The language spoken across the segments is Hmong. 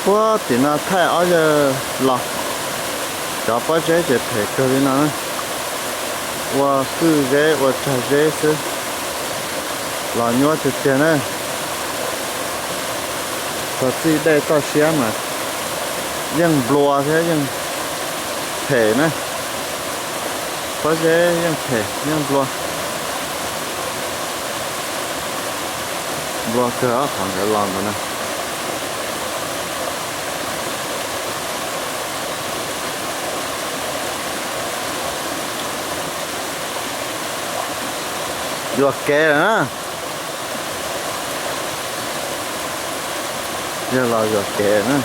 Puag tim no thaij ob yawg los, cov pob zeb ces phem kawg li no na. Ua kwj zeb ua tsag zeb xwb, los nyuaj tiag tiag na. Txog txij dej toj siab mas yeej nplua thiab yeej phem na. Pob zeb yeej phem yeej nplua. Nplua kawg ob qhov nkawd los ntawd na. Yuam kev lawm na. Yog los yuam kev na.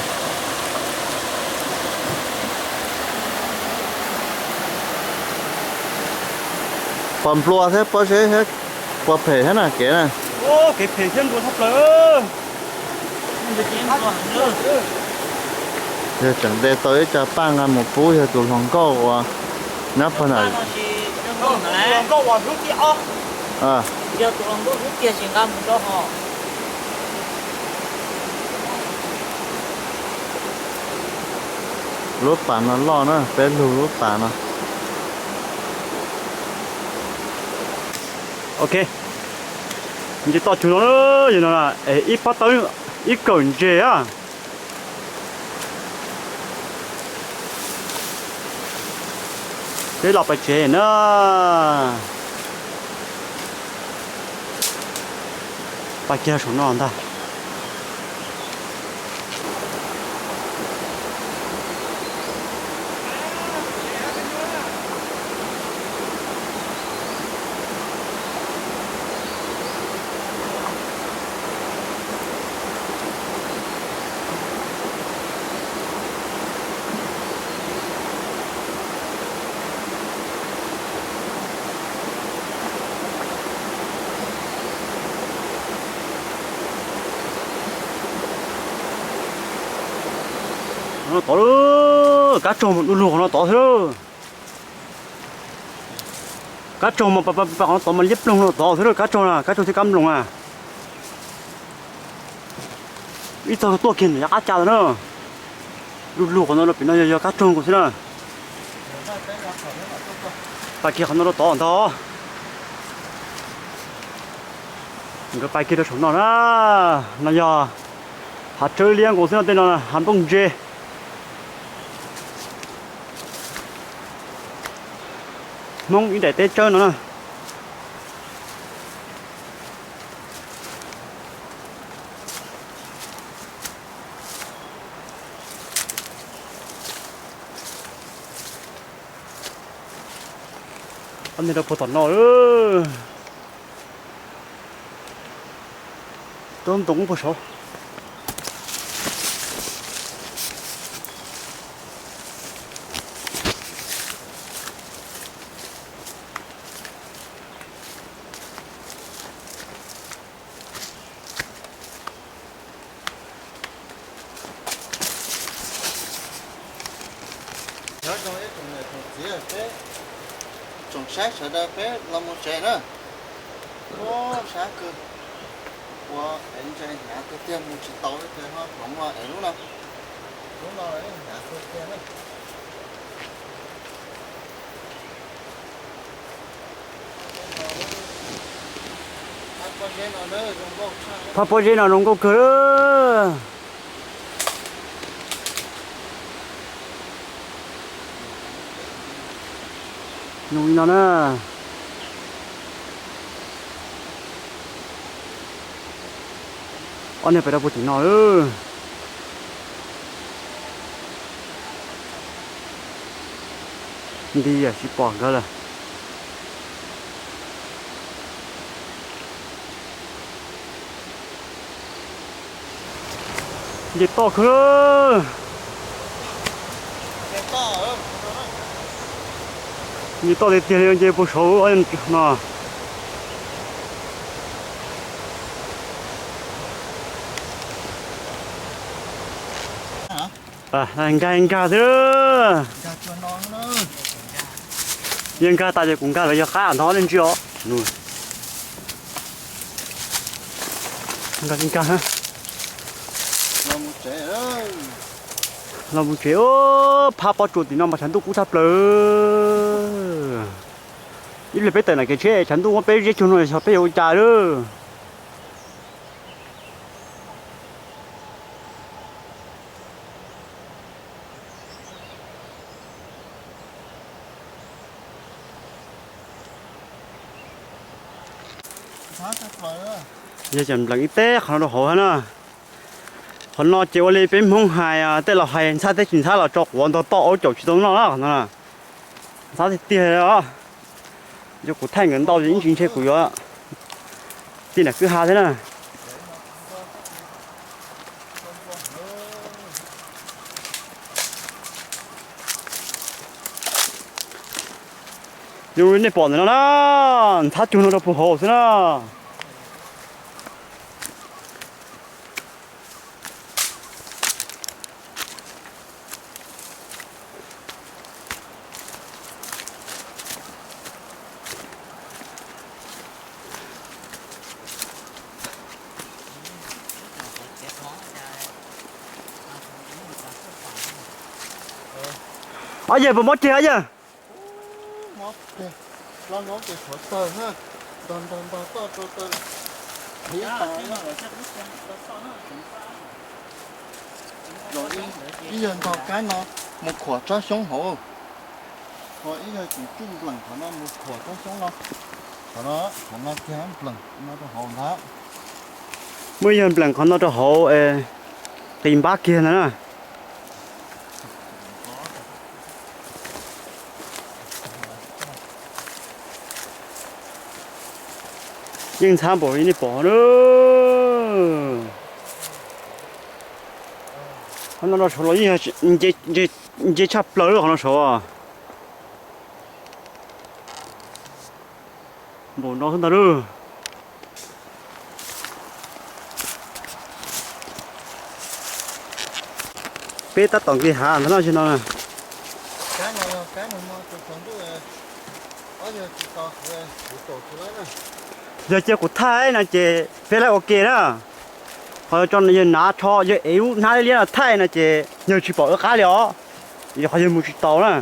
Puas nplua thiab pob zeb thiab, puas phem thiab na kev na? Kev phem thiab nplua tshaj plaws. Yog tseem de tau ib co paj nqa mus pub yog tus hluas nkauj uas nyob puag ntawm. Lub pas no loj na, peb lug lub pas no. Ok, ntses toj tsug no, yog no es ib pob tawb, ib kawm ntses a. Peb los pais tsev na. Pais kiag saum no ntag. No tod, kab tsaug mas du lug qhov no tod xwb. Kab tsaug mas pais qhov no tod mas liab ploog no tod xwb, kab tsaug na, kab tsaug thiab kab mloog na. Ib txog tuaj kiag ntawm yav qab ca ntawd na. Du lug qhov no rau pem no yog yog kab tsaug nkaus xwb na. Pais kiag qhov no rau tod ntag. Nkawd pais kiag rau saum no na. No yog hav tsawb liab nkaus xwb no, tej no hav nplooj ntse. Hmoob ib daim teb tsawb no na. Ob niag rau puag tom no. Tub ntoo puag saud. Nyob zoo ib tsoom niam tsoom txiv, peb tsoom saib sawv daws, peb los mus tsev na. Ub, sab kawg, ua ev ntses hnyav kawg tiag, mus tsis tau li ces ho hloov los ev lub no. Lub no hnyav kawg tiag na. Phab pob zeb no zoo nkauj kawg. Nyob li no na. Ob niag pem rau puag tim no. Nti yam tsis pom nkawd lawm. Nce toj kawg. Nce toj tiag tiag li, nce puag saud no. Nkag nkag xwb. Yog nkag tas ces kuv nkag lawv yog qab ntho nej ntsia os. Nkag nkag. Los mus tsev, phab pob tsuas tim no mas tshav ntuj kub tshaj plaws. Ib pliag peb tawm nram kev tsheb tshav ntuj muab peb ziab cuag no xyov peb yuav ua cas lawm. Yog cov nplees ib teg qhov no rau hauv na. Qhov no ces ua li peb Hmoob hais, tej laus hais ntxhab teb tsis ntxhab los tso quav ntog toj aub caum tsis tau noj na qhov no. Ntxhab tiag tiag os. Yog kuv thaij nkawd ntau ib ntsis ntshe kuv yuav tij nram kwj ha thiab na. Zoo li nej pom ntawm no na, ntxhab cuag no rau puag hauv xwb na. Ob yawg puas mob kiag ob yawg? Ib yawg ntog kab no mus khuam tsob xyoob hauv, ho ib yawg tseem tsuj nplees qhov no mus khuam tsob xyoob no. Qhov no, qhov no kiag nplees no rau hauv ntag. Muaj ib yawg nplees qhov no rau hauv, qis npab kiag ntag na. Yeej ntxhab npaum li nej pom na. Qhov no rau saud los yeej nce tshaj plaws lawm qhov no saud. Npaum no xwb ntag lauj. Peb tab tom nqis hav ntag no, no. Yog cia kuv thaij no ces peb laij ua ke na. Ho tso yawg hnav tsho, yawg ev lub hnab liab liab no thaij no ces yawg tsis pom ua qab li os. Yog qhov yawg mus tsis tau na.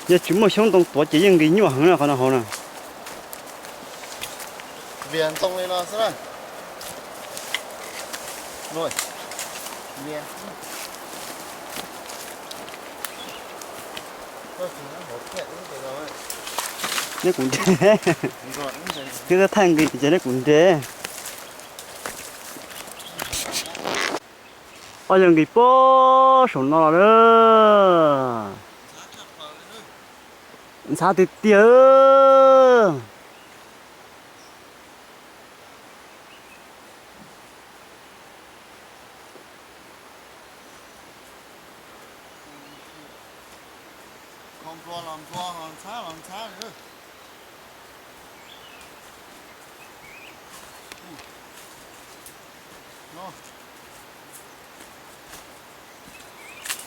Yog tsis muaj xyoob ntoo tuav ces yeej nqis nyuaj heev na qhov no hauv na. Vias ntoo li no xwb na. Neb kuv nres, neb thaij nqis ces neb kuv nres. Ob yawg nqis puag saum no los lawm. Ntxhab tiag tiag.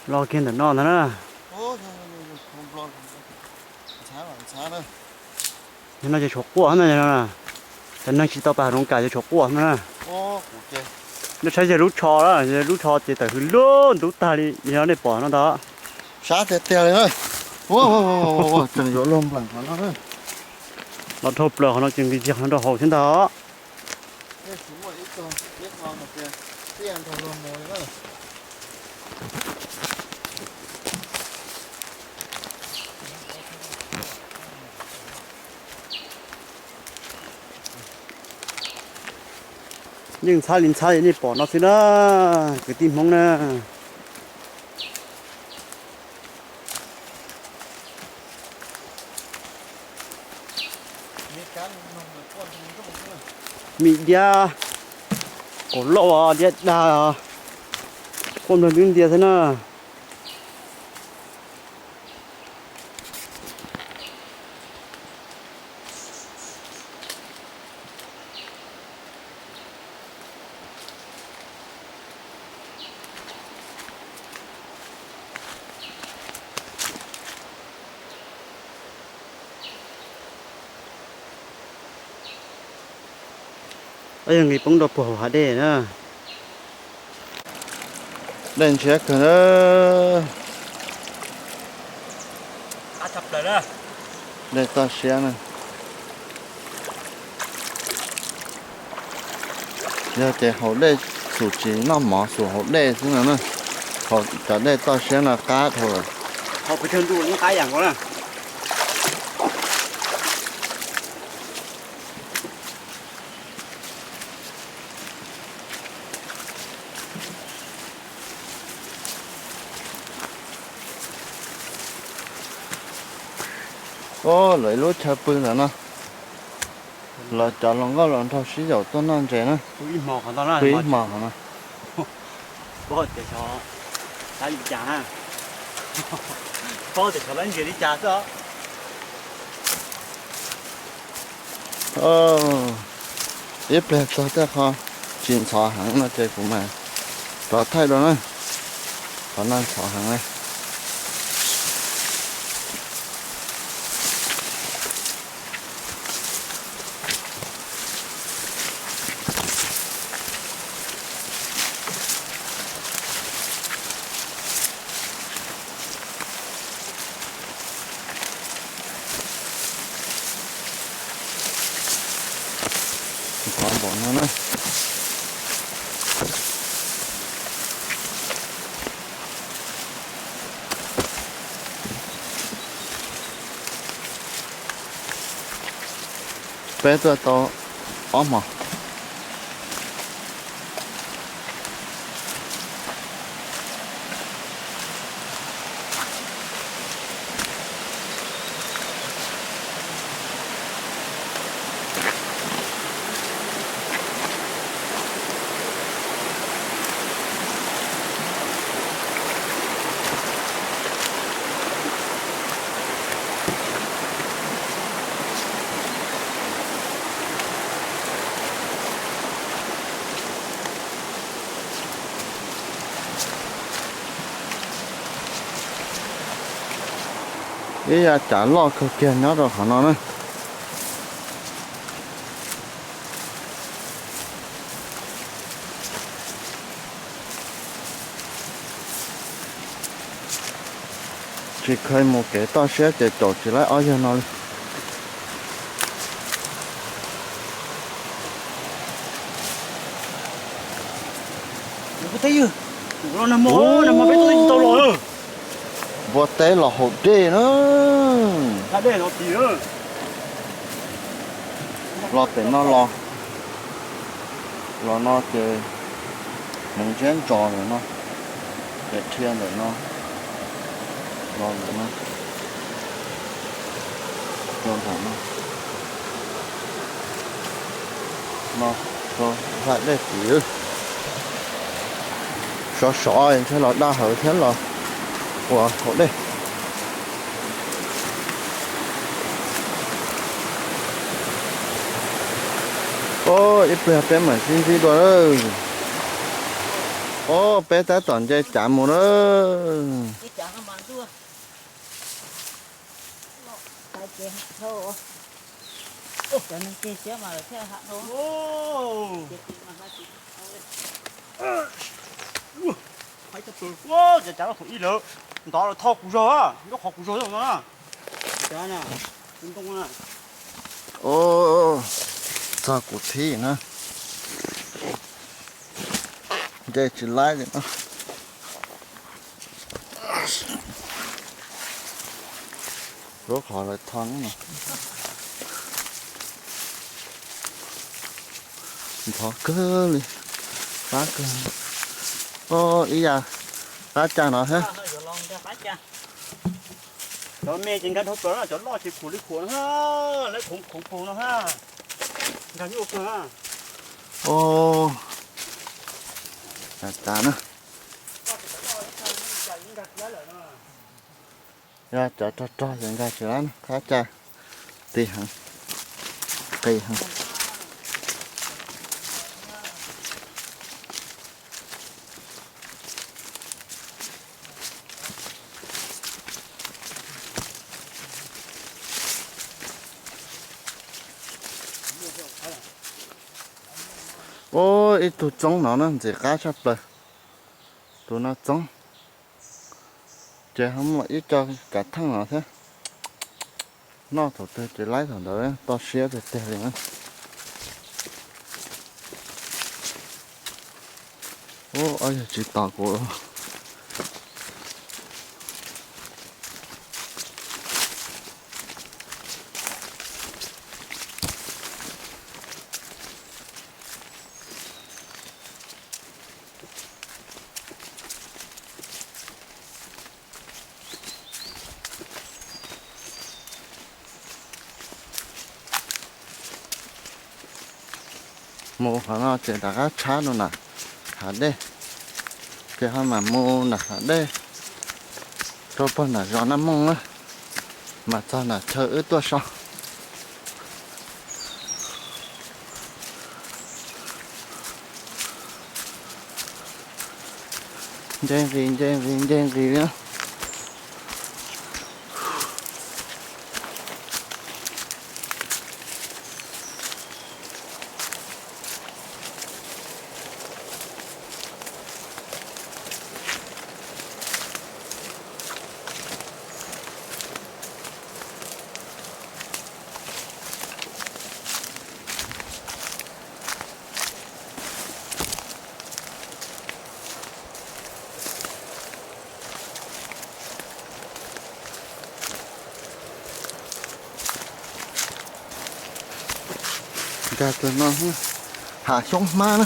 Los kiag ntawm no ntag na. Yog no ces tshuav quaj na, cov neeg tsis tau pais hav zoov kam ces tshuav quaj na. Nej saib yawg lub tsho, yawg lub tsho ces tawm hws lub ntub tag li yog nej pom no ntag. Sab tiag tiag li na. Tseem yuav luag nplees qhov no. Los dhau plaws qhov no ces nqis kiag qhov no rau hauv thiab ntag. Yeej ntxhab li ntxhab li nej pom no xwb na, kwv tij Hmoob na. Mim diab, kaum lauj diab dag, quaj nplog ntub ntias xwb na. Ob yog nqis poob rau puag hauv hav dej na. Dej ntshiab kawg na. Dej toj siab na. Yog ces haus dej xum tsis noj mov, xum haus dej xwb no na. Haus cov dej toj siab no qab dhau lawm. Lawv ib lub chaw pw ntawm no, lawv cov hluas nkauj hluas nraug sib yaum tuaj noj ntses na. Pw ib hmos qhov no. Ib pliag txog tej qho tsis ntxhov heev no ces kuv mam rov thaij dua na. Qhov no ntxhov heev na. Qhov npaum no na. Peb tuaj tau ob hmos. Ib yav cav loj kawg kiag nyob rau qhov no na. Tsis kheev mus kev toj siab ces caum tsis laib ob yawg no li. Npua teb los haus dej na. Los pem no los, los no ces hneev ntshiab ntsos ntawm no, ces dhia ntawm no, los ntawm no, rau ntawm no, no rau vaj dej tid. Sov sov ntshe los daj hawv thiab los ua haus dej. Os, ib pliag peb mam sib ntsib dua lawm. Os, peb tab tom nce cav mus na. Ua, cav loj thaum ib lawm, ntov los tho kuv zog, nyob qhov kuv zog no na. Os, txog kuv thib na. Nce tsis laib li no. Lub qhov lawv tho no. Ntxhov kawg li. Qab kawg. Os, ib yam qab cag no thiab. Cov me ces nkag dhau plaws na, cov loj ces khuam li khuam no, lawv khoov khoov no ha. Nkag nyuaj kawg. Os, cas cas na. Yog cov rog rog ces nkag tsis laib, qab cag ti heev, qis heev. Ua ib tug txoob no na ntxim qab tshaj plaws. Tus no txoob, ces ho muaj ib co kav theej no thiab. Noj thaum twg ces laib thaum ntawd, toj siab tiag tiag li na. Ub, ob yawg tsis tos kuv. Mus qhov no ces rov qab tshab rau nram hav dej, ces ho mam mus nram hav dej rau pog nram zos Naj Mooj na, mas txog nram chaw wb tuaj so. Nce nqis nce nqis nce nqis li. Nkag tus no, hav xyoob hmab na.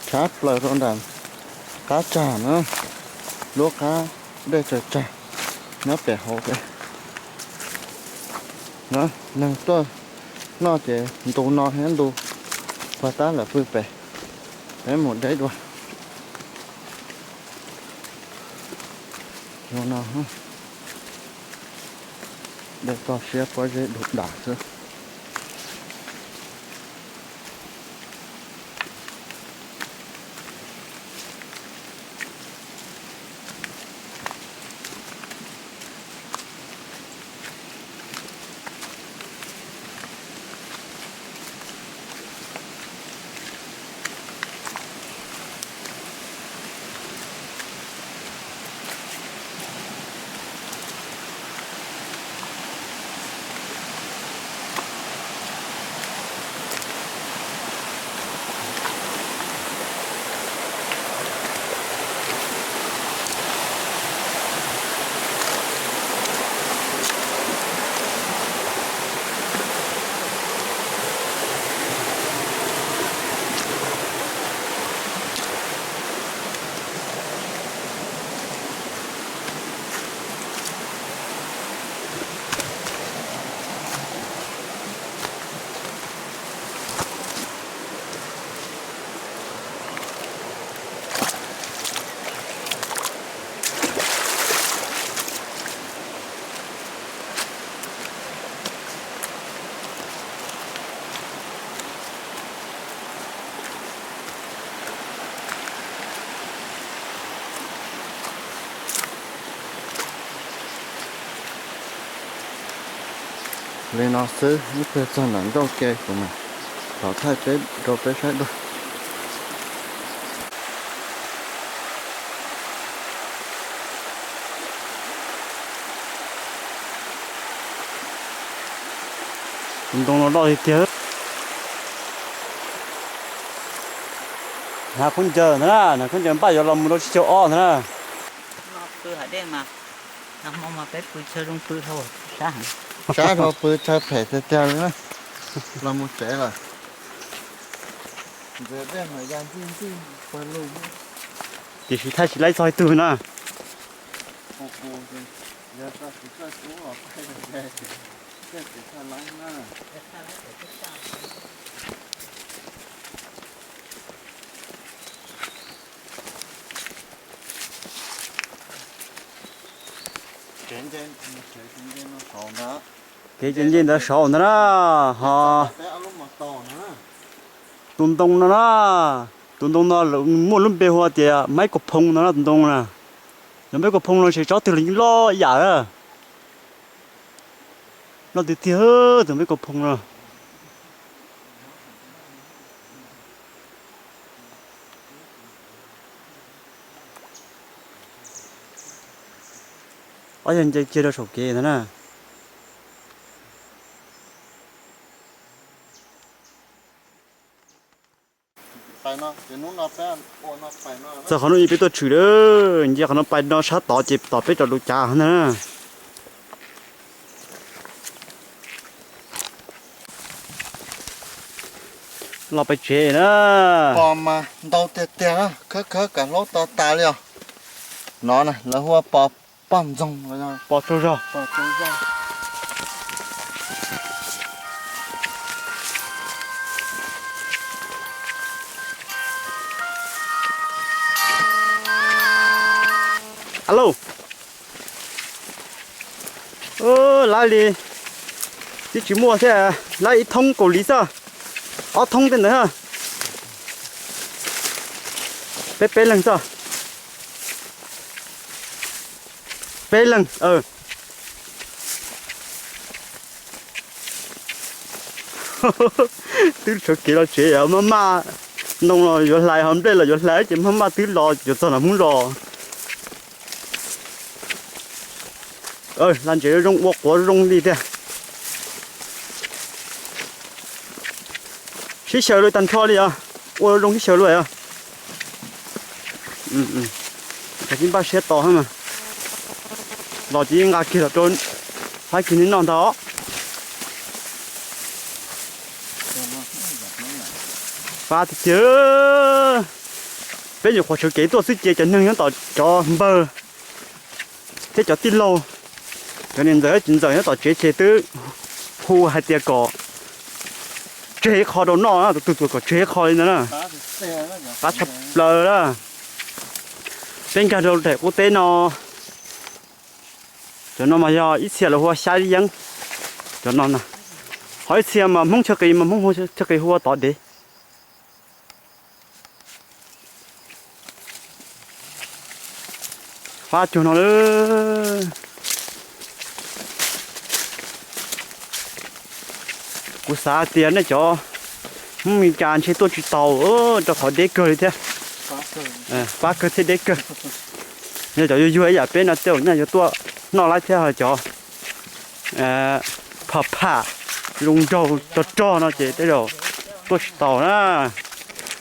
Tshab plaws rau nram qab tsag na, lub qab dej tsaws tsag nyob pem hauv pem. Neeg tuaj noj ces ntu no thiab ntu puag ta lawm pw pem, peb mus deb dua. Zoo no, dej toj siab pob zeb du dam xwb. Li no xwb, ib pliag txog nram ncauj ke kuv mam thov thaij peb rau peb saib dua. Tus ntoo no loj tiag tiag. Hnav khaub ncaws ntag na, hnav khaub ncaws npaj yuav los mus rau tsib caug ob ntag na. Pw hav dej mas, nag hmo mas peb pw chaw zoo pw dhau, sab heev. Sab dhau, pw chaw phem tiag tiag li na. Los mus tsev lawm. Ntxuav dej mas ya ntxij ntxij pawg lug. Tiam sis thaij tsis laib txog ib tug na. Yog tsis txawj kub los thaij, tsis txawj laib na. Kev nce ntawd saud ntag na, ho tus ntoo no na, tus ntoo no lawv muaj lub npe hu tias Maib Kaus Phoo no na, tus ntoo na. Cov npeb kaus phoo no tseem tsob twg los yeej loj ib yam. Loj tiag tiag, tus npeb kaus phoo no. Ob yawg nce kiag rau saum kev ntag na. Txog qhov no peb tuaj tshwm lawm, nce qhov no pais no sab tod ces tom peb rov lub cav ntag na. Los pais tsev na. Pos mas ntau tiag tiag, khawb khawb kav hlaub to tas li os. No lawv hu ua pos poj ntxoog, pos tsaug zog. Alo. Lawv li twb tsis muaj thiab, lawv ib thoob kaum li xwb, ob thoob tej ntawd. Peb peb leeg xwb. Peb leeg. Twb tshuav kev los tsev, maj maj, ntoo los yuav hlais, ho nplej los yuav hlais ces maj maj twb los yuav txog nram Hmoob zos. La ntsev zoo ua quav zoo li tiag. Sib xyaw lawm tag nrho li os. Ua zoo sib xyaw lawm os. Ces npaj siab tos mas, los ces yeej nqa kiag los rau Fab kiag neb noj ntag. Fab tiag tiag. Peb nyuam qhuav sawv kev tuaj xwb ces cov neeg nyob tom cov npawg thiab cov tij laug, cov niam ntxawm txiv ntxawm nyob tom tsev ces twb hu hais tias kom tseg ib qho rau noj, tus twg tuaj kom tseg ib qho li ntawd na. Qab tshaj plaws na. Peb nkag rau daim qub teb no, cov no mas yog ib txhia lawv hu ua xyab yeeb. Cov no, ho ib txhia mas Hmoob chaw qis mas Hmoob chaw qis hu ua tod dev. Fab cuag no lawm. Kuv xav tias nej cov Hmoob Mes Kas ntshe tuaj tsis taus rau qhov deb kawg li thiab. Fab kawg thiab deb kawg. Yog cov yuag yuag ib yam peb no tej zaum nyaj yuav tuaj noj laib thiab, ho cov pham pham zoo nraug rog rog no ces tej zaum tuaj tsis taus na.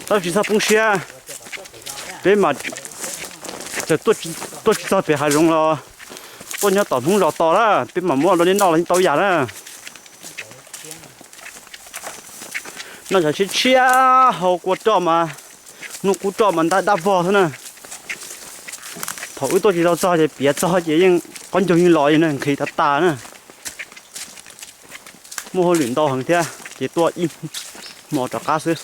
Tab sis txhob poob siab, peb mas tuaj tsis txog pem hav zoov los tuaj nyob tom Hmoob zos tos na, peb mam muab rau nej noj los yeej tau yam na. Noj cov tshiab tshiab, hau kua roj mas, hnub qub roj mas ntab dab vog xwb na. Thaum wb tuaj tsis tau txog ces piav txog ces yeej qaub ncaug yeej los li na, nqhis tas tas na. Muaj hauj lwm ntau heev thiab ces tuaj ib hmo rov qab xwb.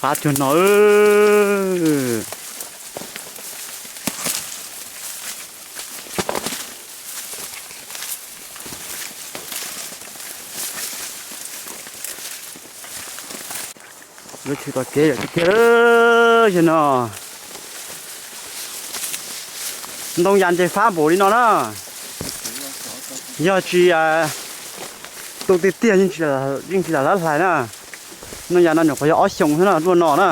Fab cuag no. Lub tshwm tom kev yog tiag tiag, yog no ntoo yas ntes fab npaum li no na. Yog tsis tu tiag tiag yeej tsis lam lab hlais na. Ntoo yas no nyuam qhuav yog ob xyoos xwb na, luaj no na.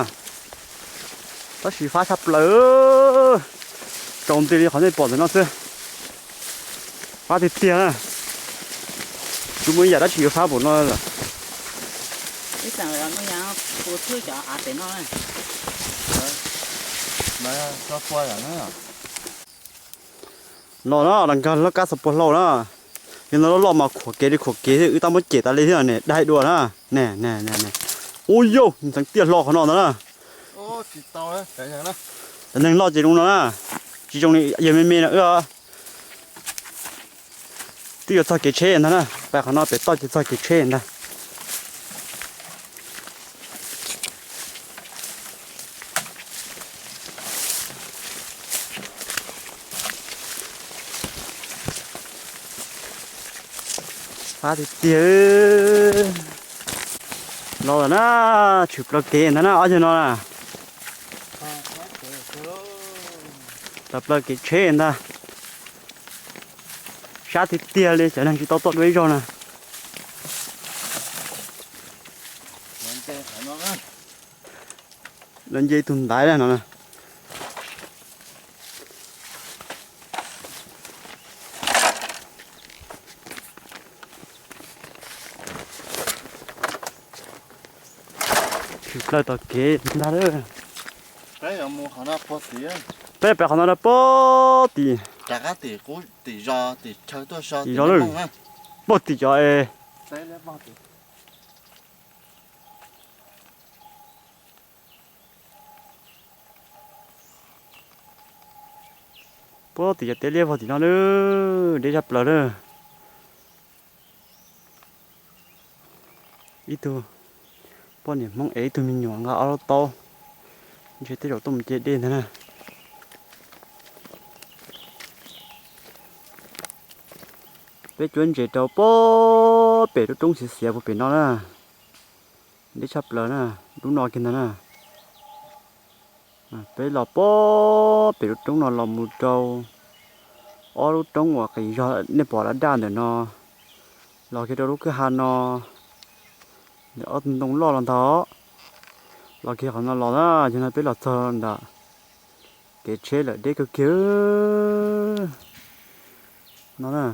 Tab sis fab tshaj plaws, tsaus nti li qhov nej pom ntawm no xwb. Fab tiag tiag na. Tsis muaj ib yam dab tsi yuav fab npaum no lawm. Los na, los nkag lub kab xav puag hlau na. Yog no loj loj mas khuam kev li khuam kev thiab, wb tab muab cem tas li thiab ne, dai dua na. Ne, ne, ne, ne. Ua yauj, ntxeev tiaj hlo qhov no ntag na. Cov neeg loj ces zoo no na. Tsis zoo li yawg me me no wb. Twb yuav txog kev tsheb ntag na, pais qhov no pem toj ces txog kev tsheb ntag. Qab tiag tiag. Los lawm na, tshwm plaws kev ntag na ob yawg no na. Tawm plaws kev tsheb ntag. Sab tiag tiag li, cov neeg tsis tau tuaj dua ib zaug na. Lawv nce ib tug ntaiv na no. Tshwm plaws tom kev ntag. Peb pem qhov no rau puag tim, tim zos lawm, puag tim cov es. Puag tim cov teb liab vog tim no lawm, deb tshaj plaws lawm. Ib tug poj niam Hmoob es ib tug me nyuam nqa ob lub taub, ntshe tej zaum tuaj mus ce dej ntag na. Peb cuab ntses rau puag pem lub roob xiav xiav puag pem no na. Deb tshaj plaws na, lub no kiag ntag na. Peb los puag pem lub roob no los mus rau ob lub roob uas qis zog nej pom daj daj ntawm no, los kiag rau lub kwj ha no, ob tug ntoo loj los ntag. Los kiag qhov no los na, yog no peb los txog ntawm kev tsheb lawm, deb kawg kiag no na.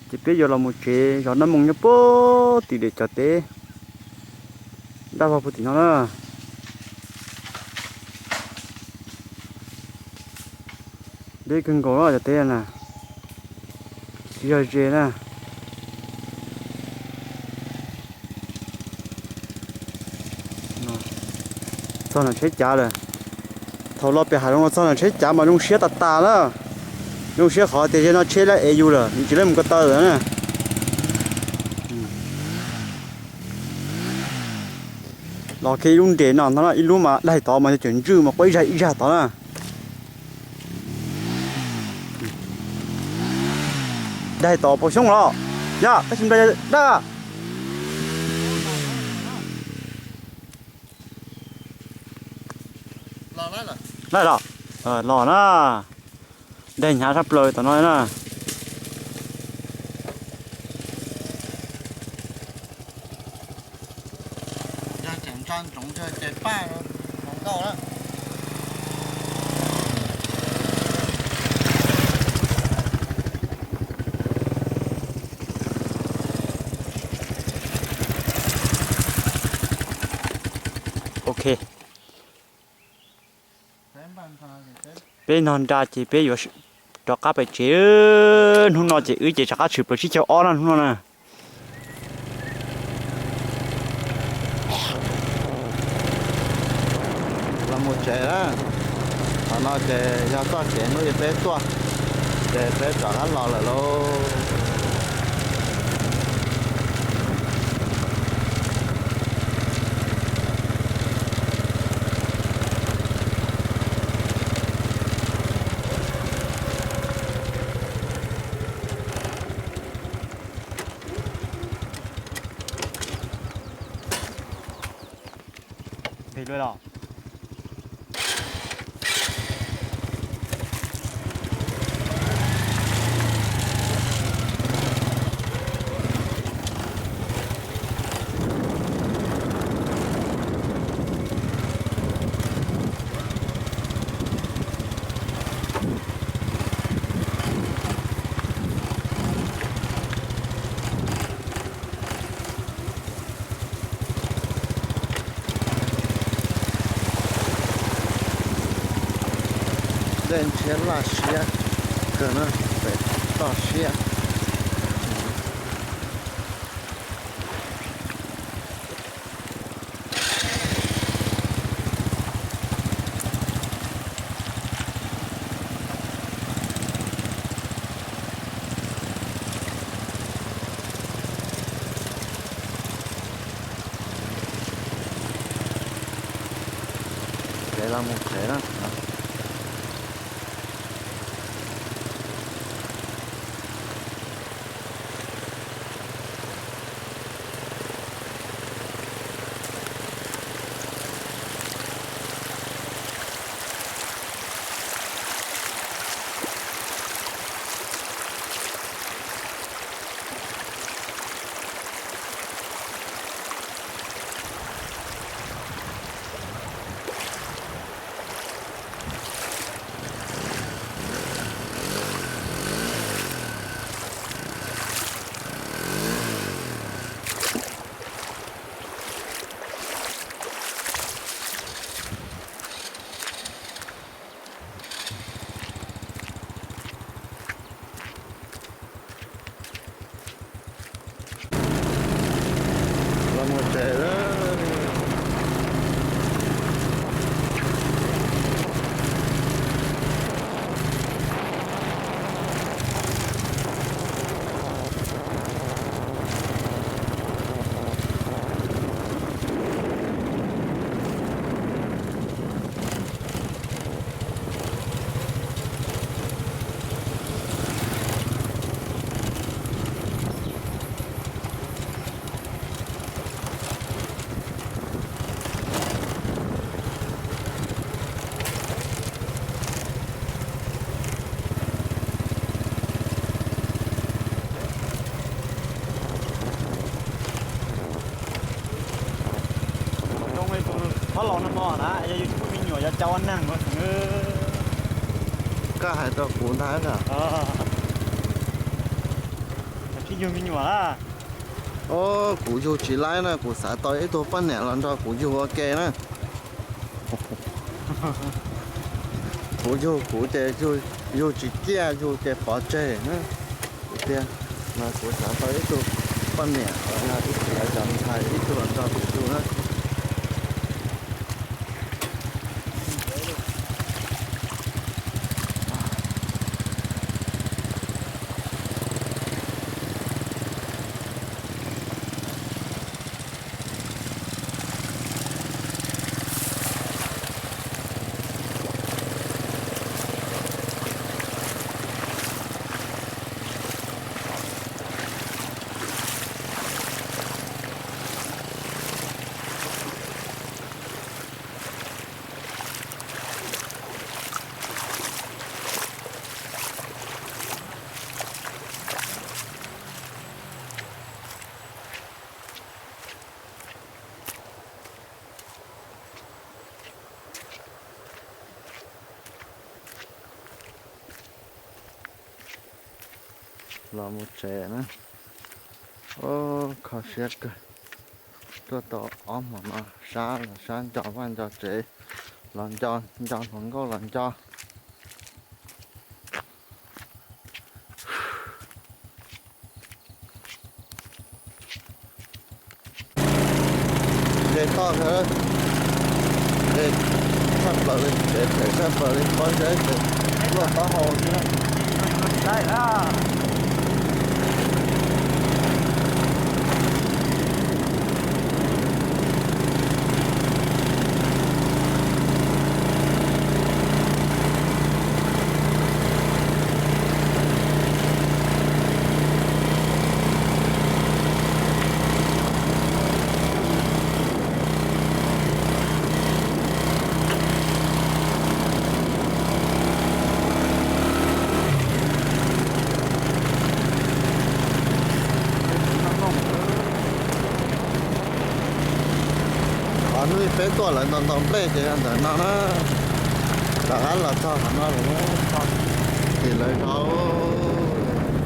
Ces peb yuav los mus tsev zov noj moo nyob puag tim deb cov teb daj vog puag tim no na. Deb kawg nkaus cov teb na, tsis yog ze na. Txog nram tsheb cav lawm. Thaum los pem hav zoov los txog nram tsheb cav mas zoo siab tas tas na. Zoo siab qhov tias ze no tsheb lawv ev yus lawm, nws tsis lawv mus ko taw lawm na. Los kiag ib lub nres no ntag, ib lub mas daig tod mas yog cov ntswj mas quaj ib zag ib zag tod na. Daig tod pos xyoob los, yog tab sis nplai daj. Laij los, los na. Daig hnyav tshaj plaws tom no na. Ok. Peb nog nra ces peb yuav rov qab pem tsev. Hnub no ces wb ces rov qab tshwm plaws tsib caug ob na hnub no na. Los mus tsev na. Qhov no ces yog txoj kev hnub peb tuaj, ces peb rov qab los lawm lauj. Dej ntshiab laj siab kawg na, pem toj siab. Peb Mus tsev na. Los mus tsev lawm. Zoo li tus phob los no no na, yog yus tsis muaj me nyuam yuav ua cas ua neeg no xwb. Koj hais rau kuv ntag. Tsis yug me nyuam. Os, kuv yug tsis laib na, kuv xav tau ib tug poj niam los nrog kuv yug ua ke na. Kuv yug kuv ces yug tsis ciaj, yug ces pov tseg na. Kuv tiag, mas kuv xav tau ib tug poj niam los yog ib tug cov ntxhais ib tug los nrog kuv yug na. Los mus tsev na. Ub, kho siab kawg. Tuaj tau ob hmo no, sab los sab, nco vaj nco tsev, los nco, nco hluas nkauj los nco. Ze toj, ze tshaj plaws li, tsev phem tshaj plaws li, pob zeb ces luaj taub hau xwb. Qhov hnub peb tuaj lawv ntaus ntaus nplej ces yog ntawm no na. Rov qab los txog qhov no lawm, tim lawv zaub,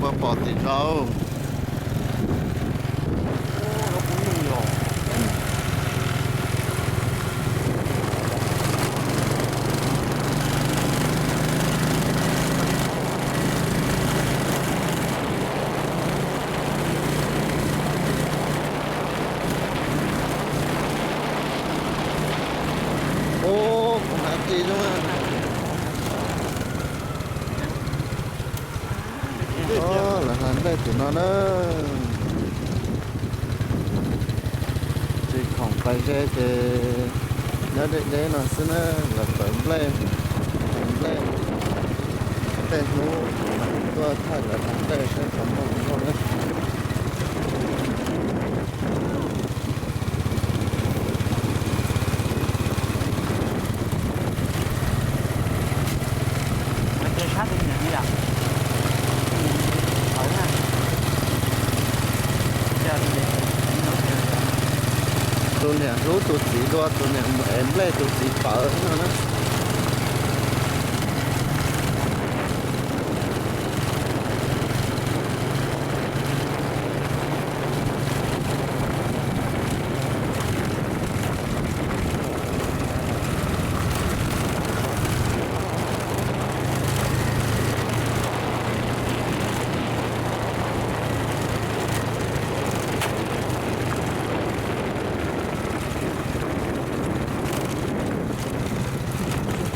puas pom tim zaub. Ub, kuv hnav ris zoo na. Lawv hla nplej tim no na. Tsis khoom pais ze ces Nyob deb deb no xwb na, lawv pawv nplej, nplej, tej hnub tuaj thaij lawv pawv nplej saib puas muaj zoo na. Tus niam hlub tus txiv dua, tus niam mus ev nplej tus txiv pawv no na.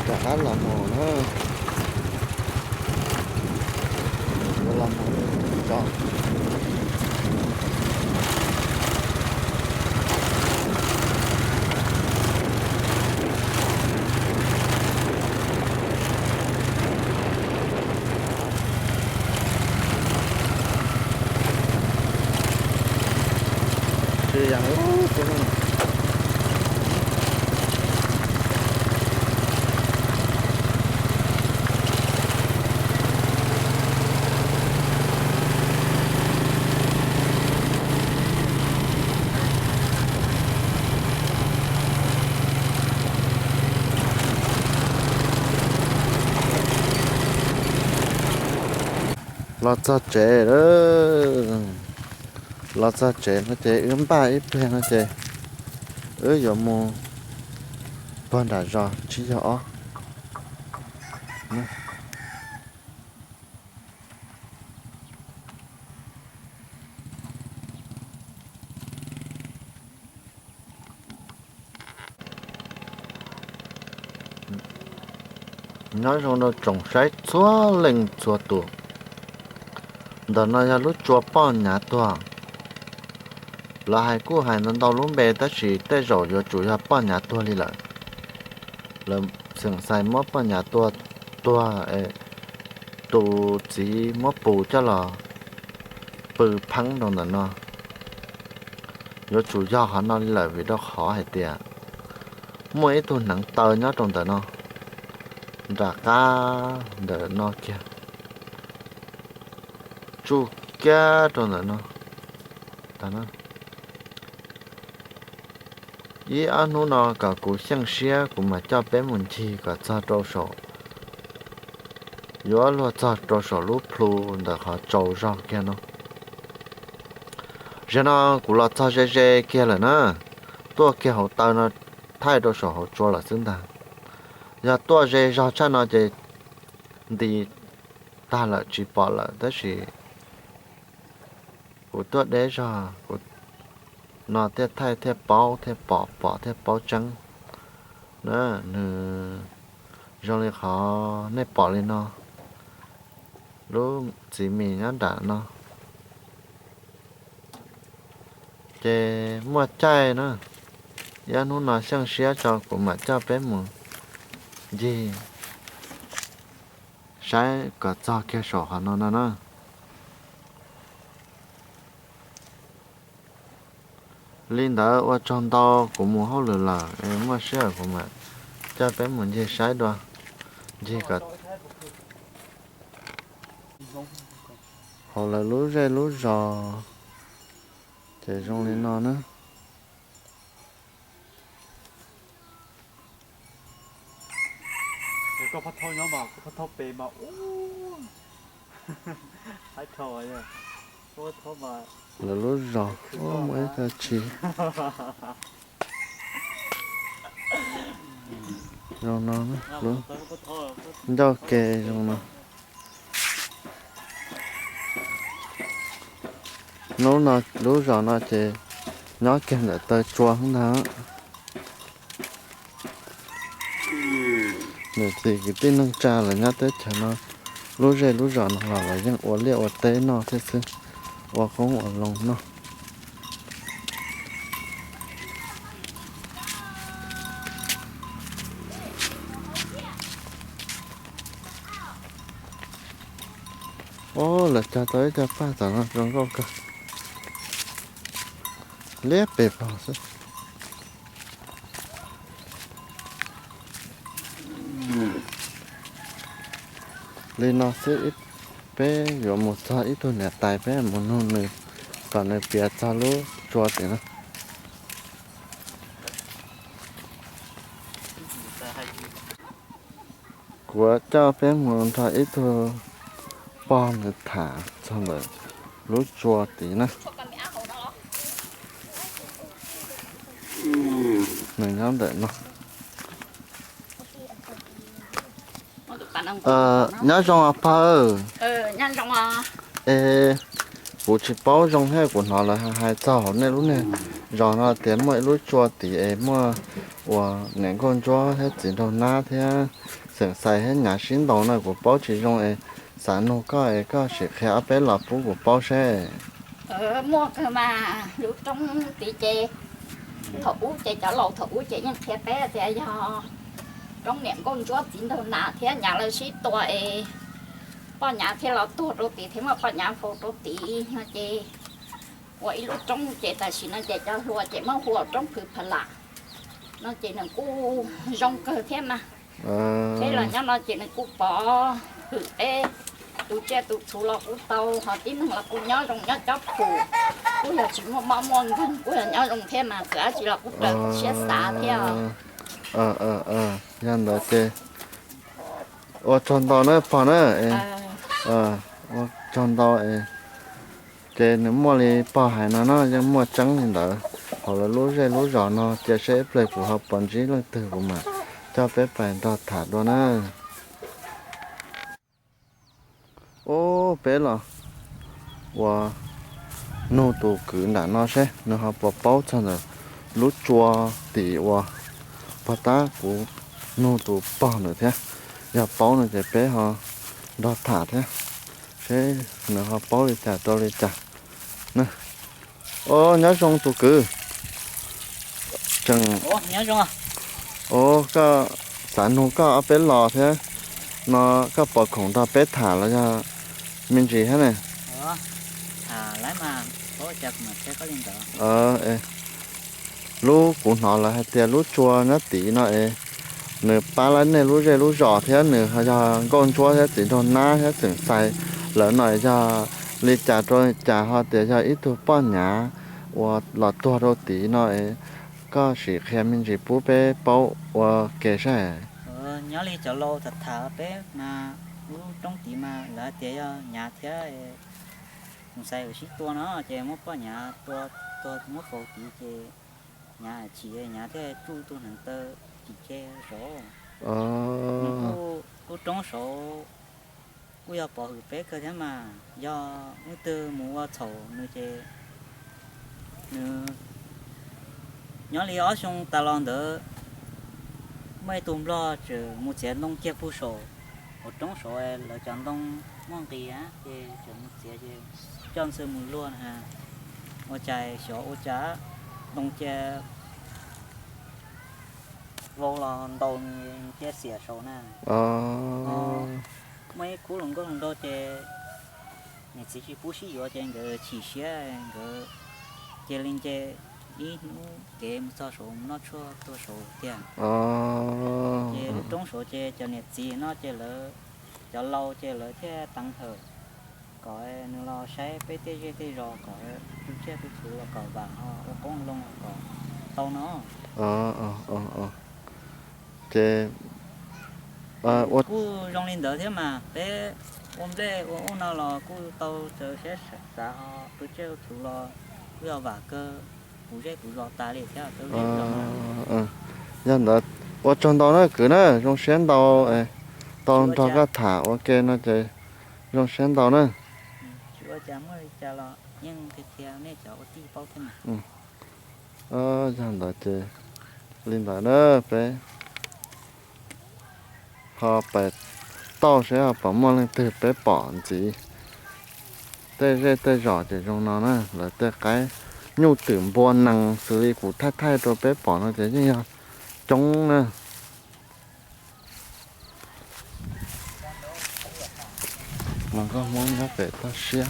Rov qab los mus na. Yuav los mus tso. Los txog tsev lawm. Los txog tsev no ces wb npaj ib pliag no ces wb yuav mus puag nram zos tsib caug ob. Nyob zoo rau tsoom saib txhua leej txhua tus. Ntawm no yog lub tsua poj nyav tuag. Lawv hais kuj hais ntau ntau lub npe tab sis tej zaum yuav tsum yog poj nyav tuag li lawm. Lawv xeem xais muab poj nyav tuag, tuag, tus txiv muab pus coj los pw pheeb rau ntawm no. Yuav tsum yog qhov no li lawm vim rau qhov hais tias muaj ib tug hneev taw nyob rau ntawm no, nram qab ntawm no kiag, tsuj kiag rau ntawm no. Ib ob hnub no kom kuv xyeej siab kuv mam coj peb mus ncig kom txog rau saum, yuav luag txog rau saum lub plhu ntawm qhov tsaus zog kiag no. Zaum no kuv los txog ze ze kiag lawm na, tuaj kiag hauv taw no thaij rau saum hauv tsua lawm xwb ntag. Yog tuaj ze zog tshaj no ces nti tag lawm tsis pom lawm tab sis kuv tuaj deb zog, kuv no thiaj thaij thiaj paub thiaj pom pom thiaj paub tseeb na. Nws zoo li qhov nej pom li no, lub txiv mis nyob nram no. Ces muaj caij na, ib hnub no xyeej siab tso kuv mam coj peb mus ncig saib kom txog kiag saum qhov no no na. Li ntawd ua tsaug ntau, kuv mus hauj lwm lawm es muaj sij hawm kuv mam coj peb mus ncig saib dua, ncig kom hauv lawv lub zej lub zos ces zoo li no na. Lawv lub zos muaj ib co tshis zoo no, lub ncauj ke zoo no. Hnub no lub zos no ces nyob kiag ntawm taw tsua ntag. Niam txiv kwv tij neej tsa lawv nyob teb chaws no, lub zej lub zos no los lawv yeej ua liaj ua teb noj thiab xwb, ua qoob ua loo noj. Lawv cog tau ib co paj tom no zoo nkauj kawg, liab pes pog xwb. Li no xwb, peb yuav mus txog ib tug niam tais, peb mus nug nws kom nws piav txog lub tsua tim no. Kuv coj peb mus nrog ib tug pog nws tham txog ntawm lub tsua tid na. Nws nyob ntawm no. Nyob zoo os pog. Es kuv tsis paub zoo thiab, kuv hnov lawv hais txog hauv nej lub niag zos no tias muaj ib lub tsua tid es muaj uas niam nkauj ntsuab thiab txiv nraug nab thiab xeem xais thiab nyav sib ntaus no, kuv paub tsis zoo es xav nug koj es koj sim qhia ob peb los pub kuv paub seb. Muaj kawg mas, lub roob tid ces thaum ub ces cov laus thaum ub ces yeej qhia peb tias yog roob niam nkauj ntsuab txiv nraug nab thiab nyav lawv sib tua es poj nyav thiaj los tuag rau tid thiab muaj poj nyav faus rau tid no ces ua ib lub roob ces tam sim no ces cov hluas ces muab hu ua roob Phwv Pha Lam no ces nws kuj zoo kawg thiab mas. Peb los nyob no ces nws kuj pov hwm peb, tus tsiaj tus txhu los kuj tau, ho tib neeg los kuj nyob zoo nyob cob pum, kuj yog tsis muaj mob muaj nkeeg kuj yog nyob zoo thiab mas, txawm dab tsi los kuj raws siab xav thiab. Yog ntawd ces ua tsaug ntau na pog na. Ua tsaug ntau. Ces nws muaj li pog hais no no yeej muaj tseeb li ntawd. Hauv lawv lub zej lub zos no cia seb ib pliag kuv ho pom ntsib leej twg kuv mam coj peb pais nrog tham dua na. Ub, peb los ua nug tus kwv nram no seb nws ho puas paub txog ntawm lub tsua tim uas pog tab kuv nug tus pog ntawd thiab. Yog paub no ces peb ho nrog tham thiab seb nws ho paub li cas rau li cas. Os, nyob zoo tus kwv. Tseem, os, koj, xav nug koj ob peb los thiab no, koj puas khoom nrog peb tham los yog me ntsis thiab ne? Lub kuv hnov lawv hais tias lub tsua nyob tid no es nws pab lawv nej lub zej lub zos thiab nws yog nkauj ntsuab thiab txiv nraug nab thiab xeem xais lawv no yog li cas rau li cas ho tias yog ib tug poj nyav uas los tuag rau tid no es koj sim qhia me ntsis pub peb paub ua ke saib. Nyob li cov laus tham tham peb mas lub roob tid mas lawv hais tias yog nyav thiab xeem xais uas sib tua no ces muab poj nyav tua tuag muab faus tid ces nyav chim nyav thiaj tsuj tus hneev taw chim tseg saud. Kuj, lub roob saud kuj yog pov hwm peb kawg thiab mas, yog leej twg mus ua txhaum nws ces nws nyob li ob xyoo tas los ntawd muaj ib tug nplog tseem mus txiav ntoo kiag pug saum hauv roob saud, lawv cov ntoo muaj nqis ces tseem mus txiav ces coj ntxhw mus luag na, ua cas xyov ua cas ntoo cia vau los ntaus nws cia xiam saud na. Muaj ib khub hluas nkauj hluas nraug ces niam txiv tsis pub sib yuav ces nkawd chim siab nkawd cia li nce ib hnub kev mus txog saud mus noj tshuaj tuag saud tiag. Ces lub roob saud ces cov niam txiv no ces lawv, cov laus ces lawv thiaj teev hawm kom nws los saib peb tej zej tej zos kom tu tsiaj tu txhu los kom vam ho ua qoob loo los kom tau no. Ces kuj zoo li ntawd thiab mas, peb ua nplej ua ub no los kuj tau raws siab xav ho tu tsiaj tu txhu los kuj yog vam kawg kuv zej kuv zos tas li thiab. Yog ntawd ua tsaug ntau na kwv na, zoo siab ntau tau nrog koj tham ua ke no ces zoo siab ntau na. Yog ntawd ces li ntawd na peb ho pais tauj seb ho puas muaj leej twg peb pom ntxiv. Tej zej tej zos ces zoo no na, lawv tej qaib nyuj twm npua nees xws li kuv thaij thaij rau peb pom no ces yeej yog coob na. Hluas nkauj Hmoob nyob pem toj siab.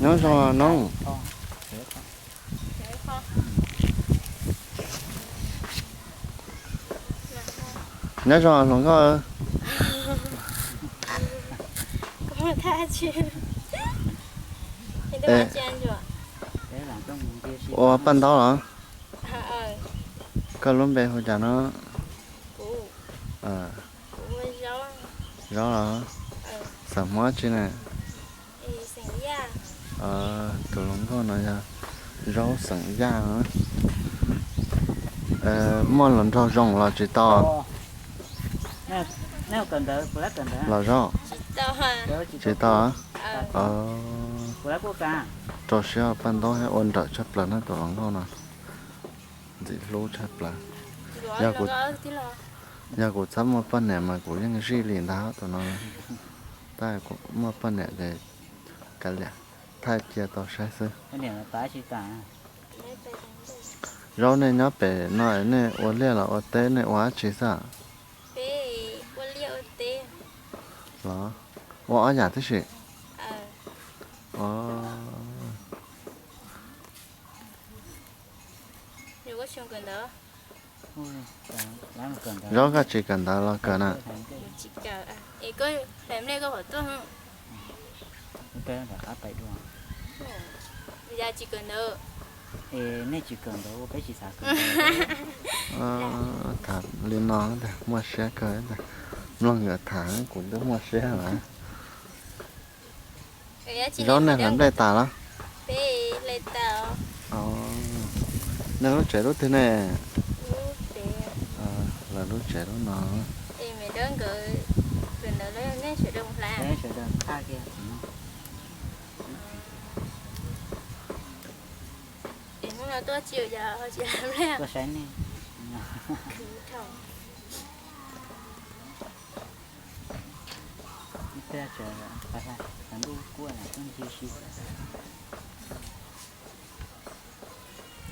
Nyob zoo os noob. Nyob zoo hluas nkauj. Ua paj ntaub los? Koj lub npe hu cas no? Zaub los? Xeem Hmoob tsi na? Tus hluas nkauj no yog Zaub xeem Yaj. Muaj hluas nraug zoo los tsis tau? Los Zaub? Tsis tau. Rau siab paj ntaub thiab ua nrawm tshaj plaws na tus hluas nkauj no. Ntxim hlub tshaj plaws. Yog kuv txhob muaj poj niam mas kuv yeej zij li ntag tus no. Tab kuv muaj poj niam ces kav liam, thaij cia tau saib xwb. Zaub, nej nyob pem no nej ua liaj los ua teb, nej ua dab tsi xwb? Los ua ob yam tib si? Zaub, koj tsis kawm ntawv los kawm na? Tham li no muaj siab kawg, mloog nkawd tham kuv twb muaj siab lawm. Zaub, nej hlais nplej tas los? Nej lub tsev lub twg ne? Lawv lub tsev lub no.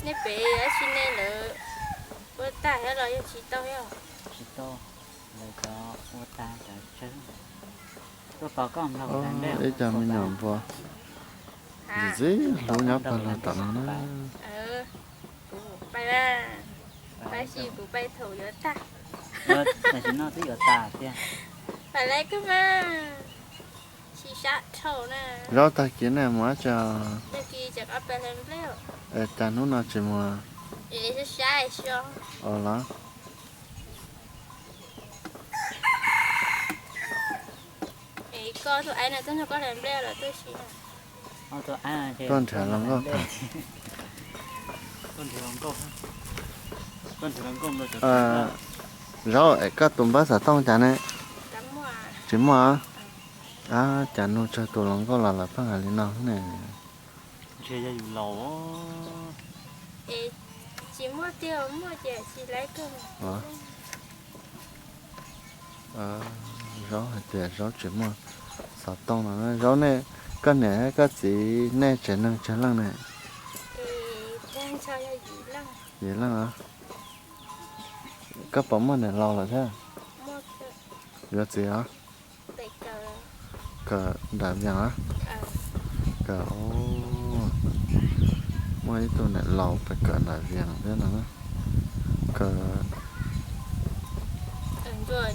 Nej pem dab tsi nej lawv ua tag thiab los yog tsis tau? Tsis tau, lawv cov ua tag cov tsawg. Ib co me nyuam npua ntxim ntxim hlub nyob pawg lug tom no na. Kuv pais, tab sis kuv pais thaum yuav tag. Tam sim no twb yuav tas tiag. Pais lawm koj mas. Zaub, tag kis nej mus dab tsi? Es cas hnub no tsis mus? Los? Tuaj nrhiav hluas nkauj tham. Zaub, es koj tus npawb xov tooj cas ne? Tsis muaj. Ab, cas nug tsawg tus hluas nkauj los lawv pheej hais li no ne. Zaub hais tias Zaub tsis muaj xov tooj no. Zaub, nej, koj niam thiab koj txiv nej tsev neeg tsawg leej ne? Yim leej. Koj puas muaj niam laus lawm thiab? Yuav txiv os? Kawm nram Vias os? Kawm, muaj ib tug niam laus pais kawm nram Vias thiab no. Kawm,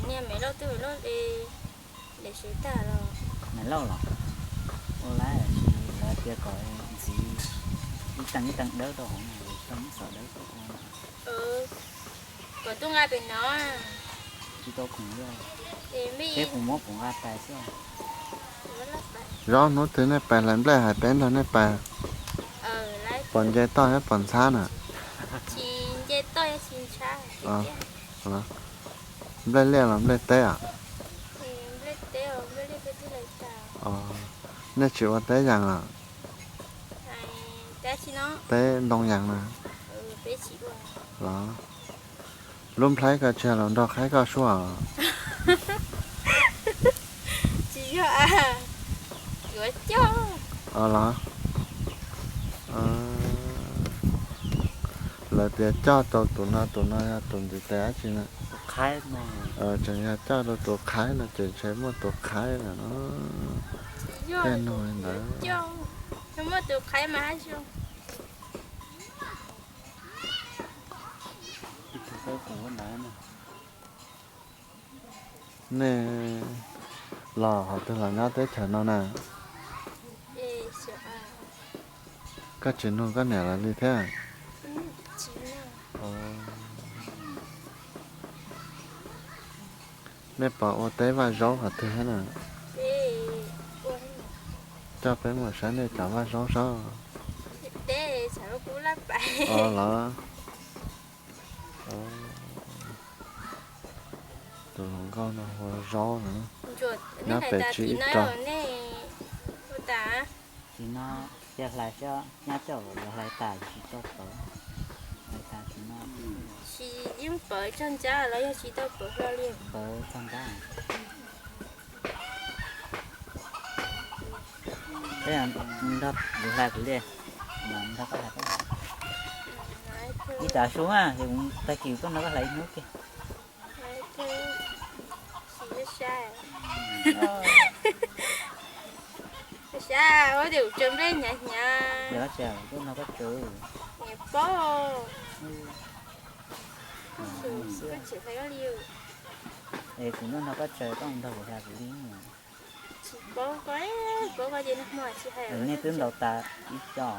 niam Lauj los? Ua lawv tias kom ntxiv ib teev ib teev dawb rau hauv no, tau muab xov dawb tuaj ua. Kom tuaj nqa pem no. Tsis tau khoom li, peb kuv muab kuv nqa pais xwb. Zaub, hnub twg nej pais hlais nplej hais peb nrog nej pais. Puas nce toj thiab puas ntxhab na? Nplej liaj los nplej teb os? Nej tsis ua teb yees os? Teb ntoo yees na? Los, lub nplhaib ko tsis yog los nrog qhaib koj suab os? Los, lawv tias coj tau tus no, tus no yog tus ntiv tes dab tsi na? Tseem yog coj rau tus qhaib no ces ntshe muaj tus qhaib lawm no. Tej nug li ntawd. Nej los qhov twg los nyob teb chaws no na? Koj tsis nug koj niam lawv li thiab? Nej puas ua teb vaj zaub qhov twg thiab na? Coj peb mus saib nej cov vaj zaub saib. Los. Tus hluas nkauj no ua zaub na, nyob pem tsis ib rog. Tsis no, cia hlais xwb, nyab coj los hlais tas tsis tau pawv. Hlais tas tsis no. Tsis yeej pawv tag ncab los yog tsis tau pawv hlo li? Pawv tag ncab. Peb nrog kuv hlais kuv li, nrog koj hlais. Ib tav su mas, tag kis tuaj nrog koj hlais ib hnub kiag. Sab ua tias kuv tsaws nplej hnyav hnyav. Yog tsis tuaj nrog koj tsaws. Niam paub. Es kuv tuaj nrog koj tsaws, koj mus nrog kuv hlais kuv li. Tsis paub koj, paub koj ces nag hmo tsis hais. Nej twb ntaus tas ib co?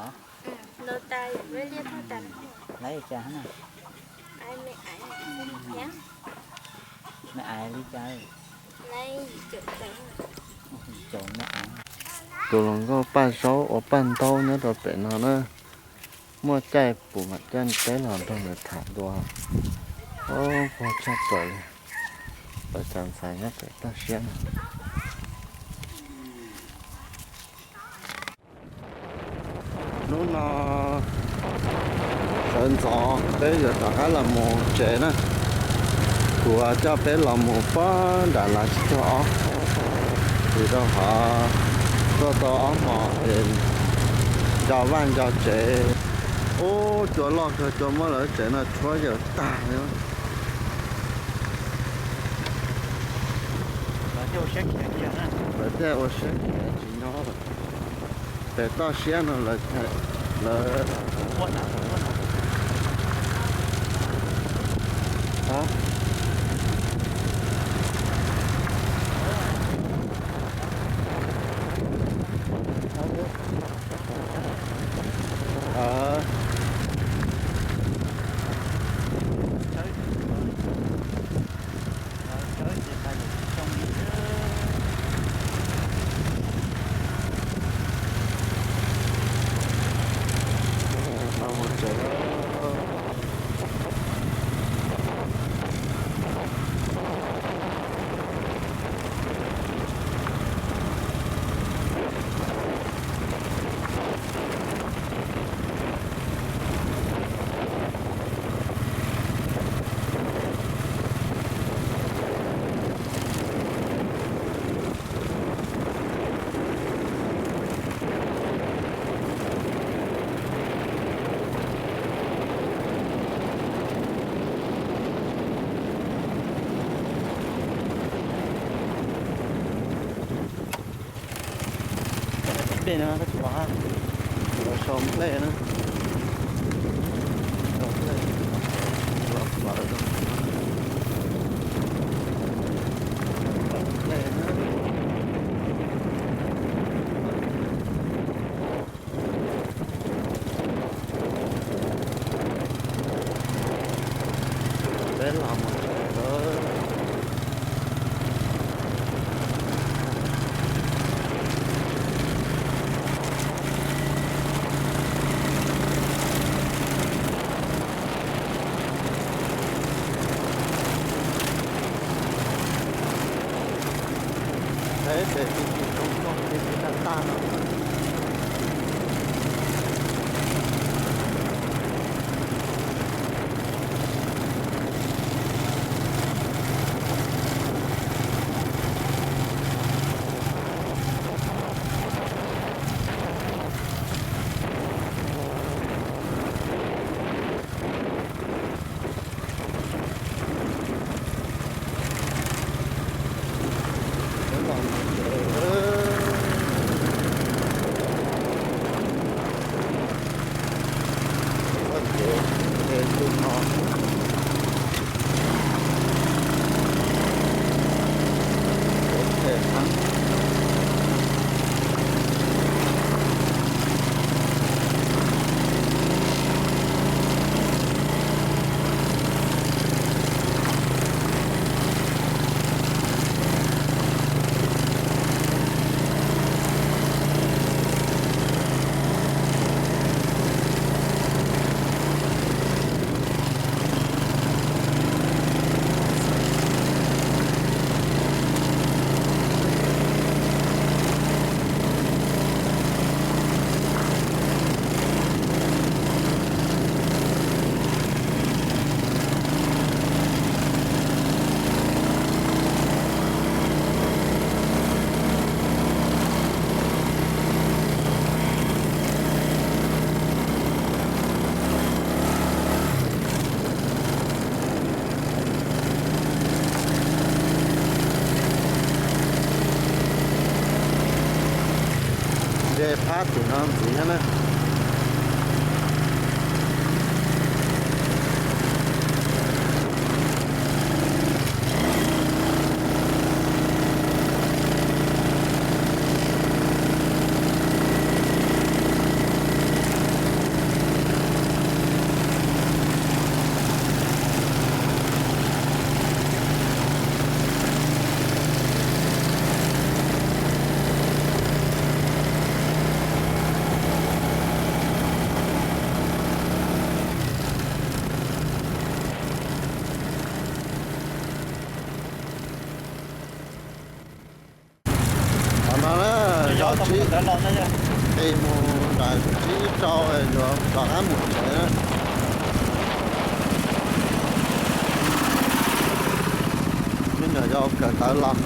Ntaus tas, peb liaj thaj tas. Laib li cas na? Me ais li cas? Tus hluas nkauj paj zaub ua paj ntaub nyob rau pem no na. Muaj caij pum mam coj peb los nrog nws tham dua. Ub, pog tshaj plaws li. Lawv cov ntxhais nyob pem toj siab no. Hnub no sawv ntxov peb yuav rov qab los mus tsev na. Kuv coj peb los mus puag nram Lav Tsib Caug Ob, vim rau qhov tuaj tau ob hmos es nco vaj nco tsev. Ub, cua loj kawg, cua muab lawv tsev no tshuab yawm tag li. Lawv thiaj ua siab khiav tsis nyob lawm. Pem toj siab no lawv, lawv, Dej no koj tsis pom, yuav sau nplej na. Sau nplej, los plawv rau nplej na. Peb los mus tsev lawm. Peb pem tus tus zoo nkauj tus tus tag tag no. Tej phab tim no ntxiv thiab na. Qhov no na, zos tsib, es mus nram tsib rau yuav rov qab mus tsev na. Me nyuam yaus kawm ntawv los.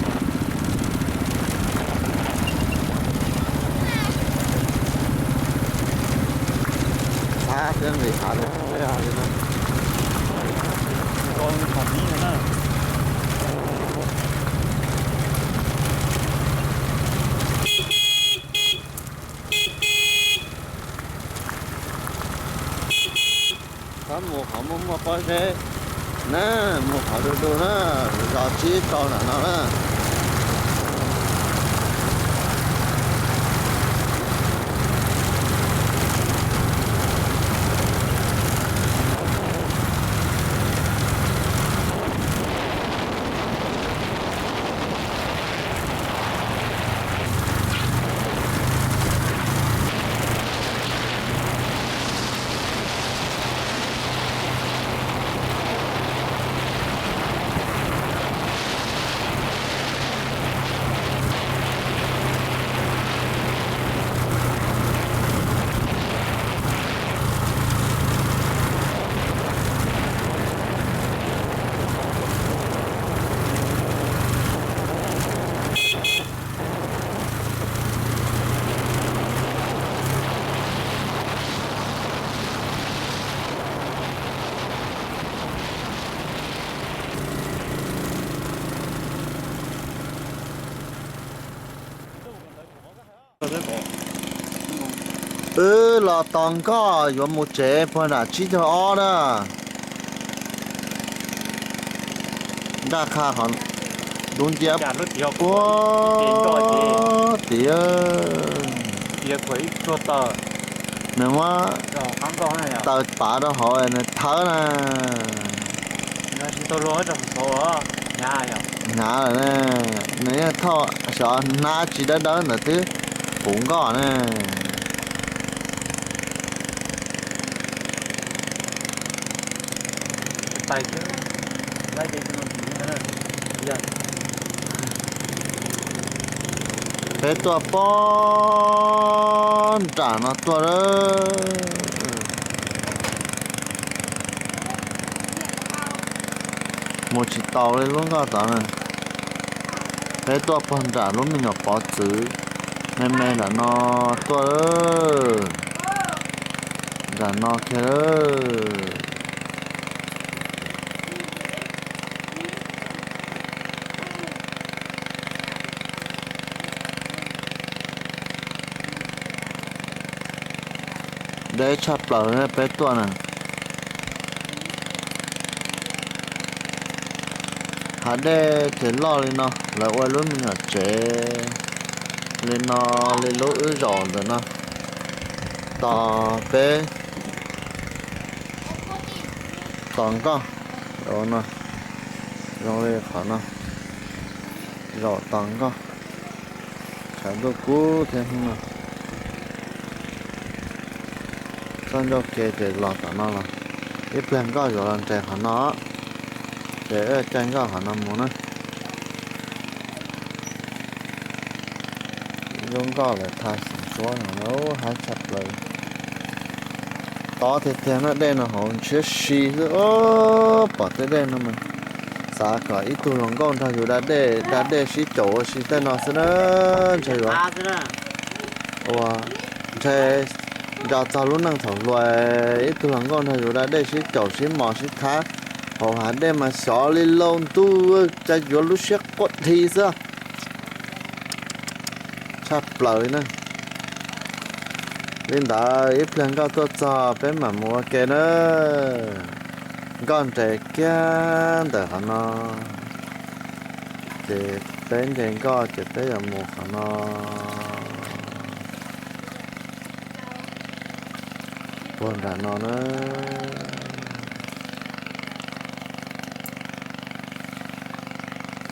Xav thiab nqis hav li no. Txhob mus qhov muaj muaj pob zeb na, mus qhov du du na, zos tsib rau nram no na. Wb los tos nkoj yuav mus tsev puag nram tsib caug ob na. Nraj qha qhov dub nciab puag tim. Nws muab taws pav rau hauv nws thawb na. Hnyav lawm na, nws yeej thauj xyov hnab tsis dawb dawb ntawd twb puv nkoj na. Peb tuaj pob nram no tuaj lawm. Mus tsis taus li lub nkoj tod na. Peb tuaj pog nram lub me nyuam pov txwv me me nram no tuaj. Nram no kiag lawm. Deb tshaj plaws peb tuaj na. Hav dej ces loj li no, lawv ua lub me nyuam tsev li no li lub wb zaum ntawm no. Tos peb tos nkoj no, zoo li qhov no, zaum tos nkoj. Tshav ntuj kub thiab hnub no. Txoj ncauj ke ces los tom no los, ib pliag nkoj yuav los nres qhov no, ces caij nkoj qhov no mus na. Lub nkoj lawv tha xeev tsuab no, haib tshaj plaws. Tob tiag tiag na, dej no hauv ntshiab si xwb. Pom tej dej no mas xav kom ib tug hluas nkauj nrog yus da dej, da dej sib caum ua si tej no xwb na. Ntshai yuav ua, ntshai nco txog lub neej txhaum hluas, ib tug hluas nkauj nrog yus da dej sib caum sib mos sib thab hauv hav dej mas xyov li lauj ntuj, cas yuav lub siab quaj dhi xwb. Tshaj plaws li na. Li ntawd ib pliag nkoj tuaj txog peb mam mus ua ke na. Nkoj nres kiag ntawm qhov no, ces peb nce nkoj ces peb yuav mus qhov no, puag nram no na.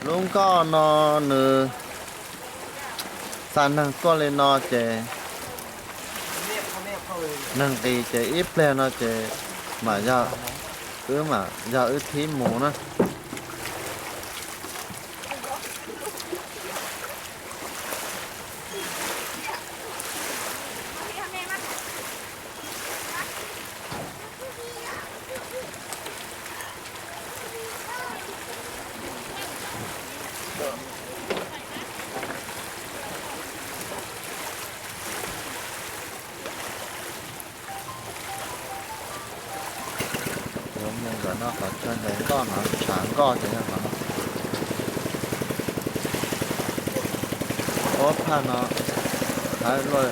Lub nkoj no nws xa neeg tuaj li no ces neeg nqis ces ib pliag no ces mam yog, wb mam yog wb thib mus na. Yuav mus ntawm no qhov chaw nres nkoj no, tshav nkoj ces yog qhov no. Ob phaj no, hais luaj,